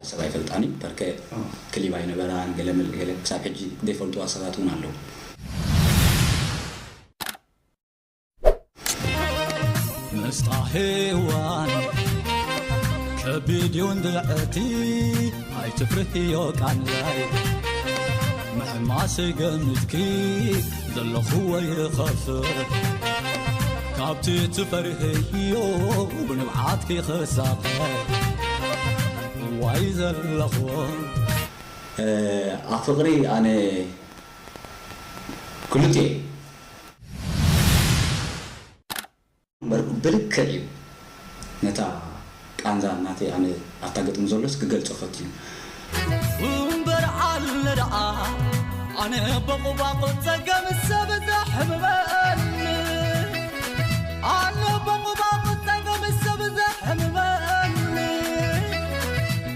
ሰብ ኣይፈልጣኒ በርከ ክሊብ ኣይነበራን ገለ ምል ገለ ክሳብ ሕጂ ዘይፈልጥዋ ሰባት እውን ኣለዉ። ምስጣ ሄዋን ከቢድ እዩ እንድዕቲ ኣይትፍርህዮ ቃንዛይ ምሕማስ ገምትኪ ዘለኹዎ ይኸፍእ ካብቲ ትፈርህዮ ብንብዓትኪ ክሳቐ ዋይ ዘለኹዎ ኣብ ፍቕሪ ኣነ ክልቲኤ እምበር ብልክዕ እዩ ነታ ቃንዛ ናተይ ኣነ ኣብታ ግጥሚ ዘሎስ ክገልጾ ፈትዩ። እምበር ኣለ ደኣ ኣነ በቑባቑ ጸገም ሰብ ዘሕምመኒ ኣነ በቑባቑ ጸገም ሰብ ዘሕምመኒ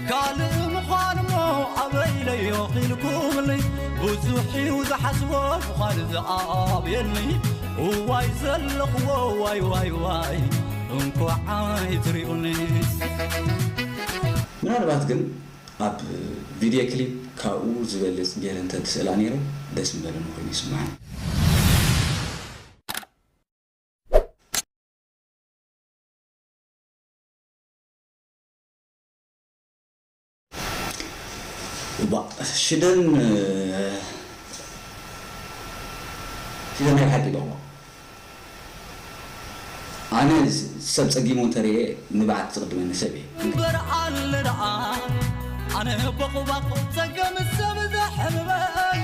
ካልእ ምዃን እሞ ኣበይ ኢለዮ ኺልኩምኒ ብዙሕ እዩ ዝሓስቦ ምዃን ዝኣብየኒ እዋይ ዘለኽዎ ዋይ ዋይ ዋይ እንኳዕ ኣይትሪኡኒ ምናልባት ግን ኣብ ቪድዮ ክሊፕ ካብኡ ዝበልጽ ገይረ እንተ ትስእላ ነይረ ደስ ምበለኒ ኮይኑ ይስምዓኒ። ሽደን ሽደን ናይ ሓቂ ዶ ኣነ ሰብ ጸጊሙ እንተርእየ ንብዓት ዝቕድመኒ ሰብ እየ። እምበር ኣለ ደኣ ኣነ በቑባቑ ጸገም ሰብ ዘሕምመኒ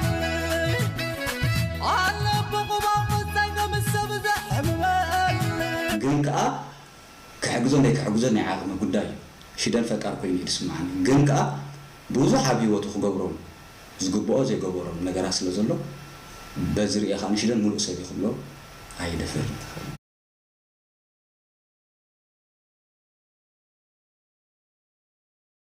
ኣነ በቑባቑ ጸገም ሰብ ዘሕምመኒ ግን ከኣ ክሕግዞ ናይ ክሕግዞ ናይ ዓቕሚ ጉዳይ እዩ። ሽደን ፈቃር ኮይኑ እዩ ዝስምዓኒ። ግን ከኣ ብዙሕ ኣብ ህይወቱ ክገብሮም ዝግብኦ ዘይገበሮም ነገራት ስለ ዘሎ በዚ ርእየ ከኣ ንሽደን ሙሉእ ሰብ እዩ ክብሎ ኣይደፍርን።